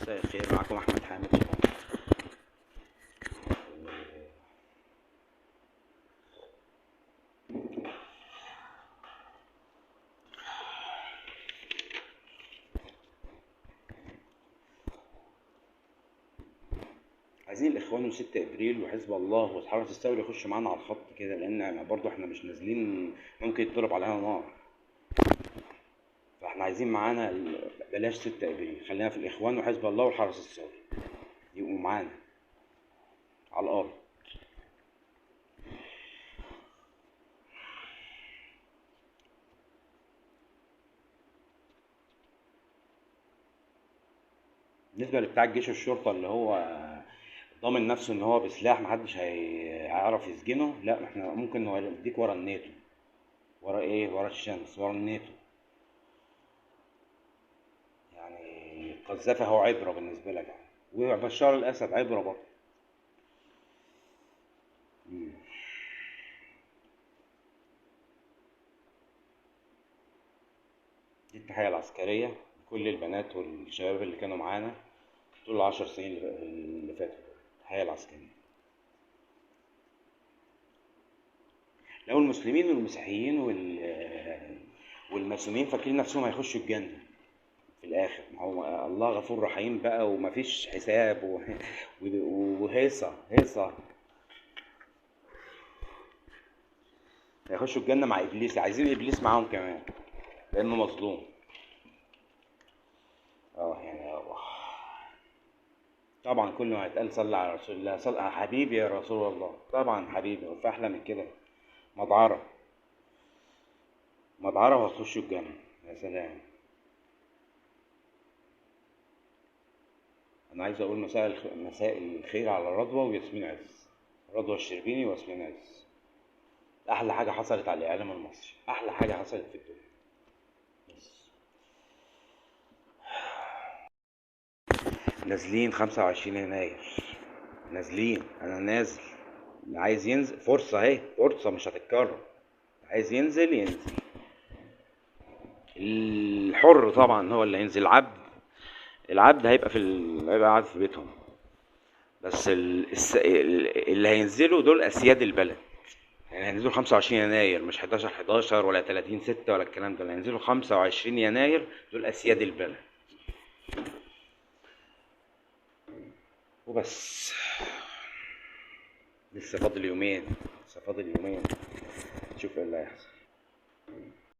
مساء الخير، معكم احمد حامد شباب. عايزين الاخوان و6 ابريل وحزب الله والحرس الثوري يخشوا معانا على الخط كده، لان برضو احنا مش نازلين، ممكن يتضرب علينا نار. فاحنا عايزين معانا بلاش 6 ابريل، خلينا في الاخوان وحزب الله والحرس الثوري يبقوا معانا على الارض. بالنسبة لبتاع الجيش والشرطة اللي هو ضامن نفسه ان هو بسلاح محدش هيعرف يسجنه، لا احنا ممكن نوديك ورا الناتو، ورا ايه؟ ورا الشمس، ورا الناتو. يعني القذافي هو عبره بالنسبة لك يعني، وبشار الاسد عبره برضه. دي التحية العسكرية لكل البنات والشباب اللي كانوا معانا طول 10 سنين اللي فاتوا. التحية العسكرية لو المسلمين والمسيحيين والماسونيين فاكرين نفسهم هيخشوا الجنة في الآخر، ما هو الله غفور رحيم بقى ومفيش حساب وهيصة هيصة، هيخشوا الجنة مع إبليس، عايزين إبليس معاهم كمان لأنه مظلوم. يعني طبعا كل ما يتقال صلى على رسول الله، صلى حبيبي يا رسول الله، طبعا حبيبي، هو في احلى من كده؟ مدعرة مدعرة وهتخشوا الجنة. يا سلام. انا عايز اقول مساء الخير على رضوى وياسمين عز، رضوى الشربيني وياسمين عز. احلى حاجة حصلت على الاعلام المصري، احلى حاجة حصلت في الدنيا. بس نازلين 25 يناير، نازلين، انا نازل، اللي عايز ينزل فرصة اهي، فرصة مش هتتكرر، عايز ينزل ينزل. الحر طبعا هو اللي هينزل، العبد هيبقى هيبقى قاعد في بيتهم، بس اللي هينزلوا دول اسياد البلد. يعني هينزلوا 25 يناير، مش 11/11 ولا 30/6 ولا الكلام ده، اللي هينزلوا 25 يناير دول اسياد البلد. وبس، لسه فاضل يومين، لسه فاضل يومين، نشوف ايه اللي هيحصل.